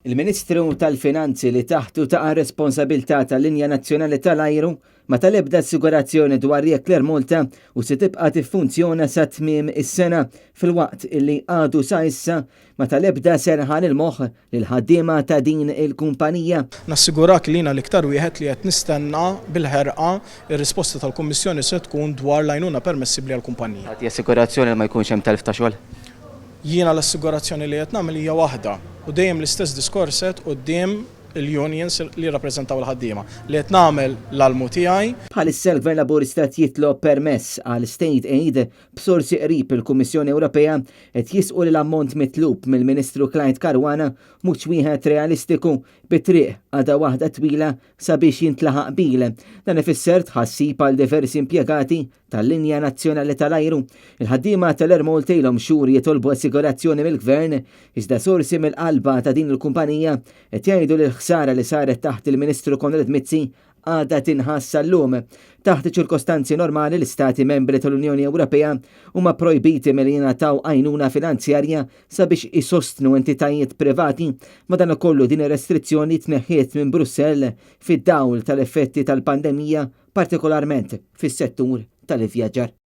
Il-Ministru tal-Finanzi li taħtu taqa' r-responsabilità tal-linja nazzjonali tal-ajru ma ta l-ebda assigurazzjoni dwar jekk l-Air Malta u se tibqa' tiffunzjona sa tmiem is-sena filwaqt illi għadu sa issa ma ta l-ebda serħan il-moħħ lill-ħaddiema ta' din il-kumpanija. Nassigurak li jiena l-iktar wieħed li qed nistenna bil-ħerqa r-risposta tal-Kummissjoni se tkun dwar l-għajnuna permessibbli għall-kumpaniji. Tagħti assigurazzjoni li ma jkunx hemm telf ta' xogħol? Jiena l-assigurazzjoni li qed nagħmel hija waħda u dejjem l-istess diskors għedt quddiem il-unions li jirrappreżentaw il-ħaddiema, li qed nagħmel l-almu tiegħi. Bħalissa l-Gvern Laburista qed jitlob permess għal state aid b'sorsi qrib il-Kummissjoni Ewropea qed jisqu li l-ammont mitlub mill-Ministru Clyde Caruana mhux wieħed realistiku bit-triq għadha waħda twila sabiex jintlaħaq qbil. Dan ifisser tħassib għal diversi impjegati tal-linja nazzjonali tal-ajru. Il-ħaddiema tal-Air Malta ilhom xhur jitolbu assigurazzjoni mill-Gvern, iżda sorsi mill-qalba ta' din il-kumpanija qed jgħidu li l-ħsara li saret taħt il-Ministru Konrad Mizzi għadha tinħass sal-lum. Taħt ċirkostanzi normali l-Istati membri tal-Unjoni Ewropea huma projbiti milli jingħataw għajnuna finanzjarja sabiex isostnu entitajiet privati. Madankollu din ir-restrizzjoni tneħħiet minn Brussell fid-dawl tal-effetti tal-pandemija partikolarment fis-settur tal-ivvjaġġar.